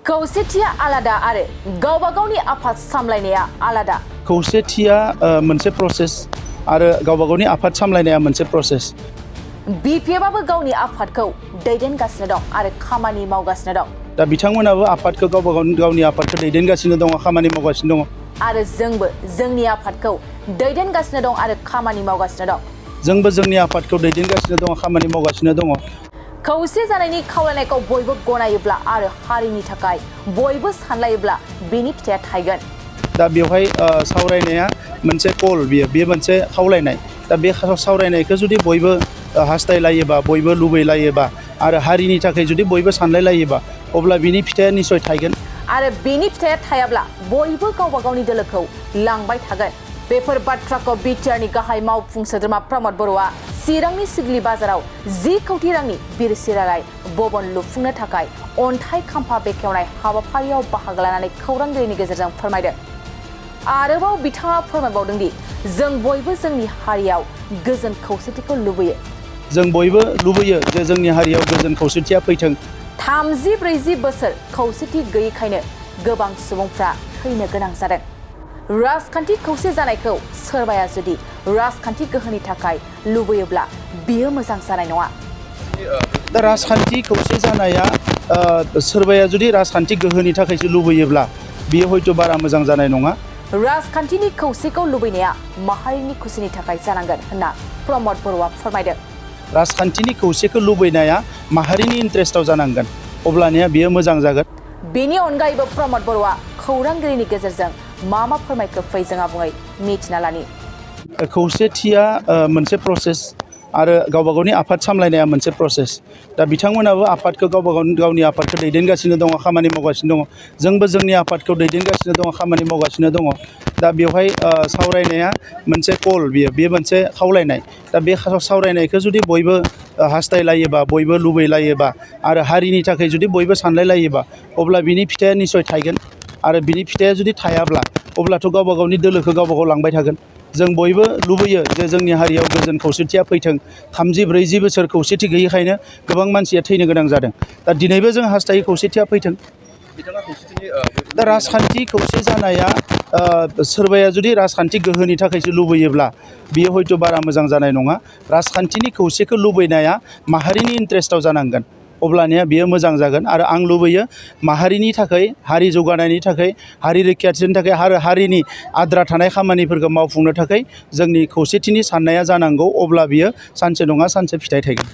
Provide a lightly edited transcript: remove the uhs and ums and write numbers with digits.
खौसेथिया आलादा आरो गावबा गावनि आफाद सामलायनाया आलादा। खौसेथिया मोनसे प्रसेस आरो गावबा गावनि आफाद सामलायनाया मोनसे प्रसेस। बिपिएफआबो गावनि आफादखौ दैदेनगासिनो दं आरो खामानि मावगासिनो दं। दा बिथांमोनाबो आफादखौ गावनि आफादखौ दैदेनगासिनो दङ, खामानि मावगासिनो दङ। आरो जोंबो जोंनि आफादखौ दैदेनगासिनो दं आरो खामानि मावगासिनो दं। जोंबो जोंनि आफादखौ दैदेनगासिनो दङ, खामानि मावगासिनो दङ। खौसे जानायनि खावलायनायखौ बयबो गनायोब्ला आरो हारिनि थाखाय बयबो सानलायोब्ला बेनि फिथाइया थायगोन। दा बेवहाय सावरायनाया मोनसे कल, बेयो मोनसे खावलायनाय। दा बे सावरायनायखौ जुदि बयबो हास्थायलायोबा, बयबो लुबैलायोबा आरो हारिनि थाखाय जुदि बयबो सानलायलायोबा अब्ला बिनि फिथाइया निसय थायगोन। आरो बेनि फिथाइया थायाब्ला बयबो गावबा गावनि दोलोखौ लांबाय थागोन। बेफोर बाथ्राखौ बिटिआरनि गाहाय मावफुं सोद्रोमा प्रमद बर'आ चिरांनि सिगलि बाजाराव 10 कोटी रांनि बिरसिराराय भवन लुफुंनो थाखाय अन्थाइ खाम्फा बेखेवनाय हाबाफारियाव बाहागो लानानै खौरांगिरिनि गेजेरजों फोरमायदों। आरोबाव बिथाङा फोरमायबावदों दि जों बयबो जोंनि हारियाव गोजोन खौसेथिखौ लुबैयो। जों बयबो लुबैयो जे जोंनि हारियाव गोजोन खौसेथिया फैथों। 30-40 बोसोर खौसेथि गैयैखायनो गोबां सुबुंफ्रा थैनो गोनां जादों। राजखान्थि खौसे जानायखौ सोरबाया जुदि राजखान्थि गोहोनि थाखाय लुबैयोब्ला बियो मोजां जानाय नङा। दा राजखान्थि खौसे जानाया सोरबाया जुदि राजखान्थि गोहोनि थाखायसो लुबैयोब्ला बियो हयथ' बारा मोजां जानाय नङा। राजखान्थिनि खौसेखौ लुबैनाया माहारिनि खुसिनि थाखाय जानांगोन होनना प्रमद बर'आ फोरमायदों। राजखान्थिनि खौसेखौ लुबैनाया माहारिनि इन्ट्रेस्टआव जानांगोन, अब्लानिया बियो मोजां जागोन। बेनि अनगायैबो प्रमद बर'आ खौरांगिरिनि गेजेरजों मा फोरमायखो फै जों आबुङै मिथिना लानि। खौसेथिया मोनसे प्रसेस आरो गावबा गावनि आफाद सामलायनाया मोनसे प्रसेस। दा बिथांमोनाबो आफादखौ गावनि आफादखौ दैदेनगासिनो दङ, खामानि मावगासिनो दङ। जोंबो जोंनि आफादखौ दैदेनगासिनो दङ, खामानि मावगासिनो दङ। दा बेवहाय सावरायनाया मोनसे कल, बेयो मोनसे खावलायनाय। दा बे सावरायनायखौ जुदि बयबो हास्थायलायोबा, बयबो लुबैलायोबा आरो हारिनि थाखाय जुदि बयबो सानलायलायोबा अब्ला बिनि फिथाइया निसय थायगोन। आरो बिनि फिथाइया जुदि थायाब्ला अब्लाथ' गावबा गावनि दोलोखौ गावबा गाव लांबाय थागोन। जों बयबो लुबैयो जे जोंनि हारियाव गोजोन खौसेथिया फैथों। 30-40 बोसोर खौसेथि गैयैखायनो गोबां मानसिया थैनो गोनां जादों। दा दिनैबो जों हास्थायो खौसेथिया फैथों। दा राजखान्थि खौसे जानाया सोरबाया जुदि राजखान्थि गोहोनि थाखायसो लुबैयोब्ला बियो हयथ' बारा मोजां जानाय नङा। राजखान्थिनि खौसेखौ लुबैनाया माहारिनि इन्ट्रेस्टआव जानांगोन, अब्लानिया बियो मोजां जागोन। आरो आं लुबैयो माहारिनि थाखाय, हारि जौगानायनि थाखाय, हारि रैखाथिनि थाखाय आरो हारिनि आद्रा थानाय खामानिफोरखौ मावफुंनो थाखाय जोंनि खौसेथिनि साननाया जानांगौ। अब्ला बियो सानसे नङा सानसे फिथाइ थायगोन।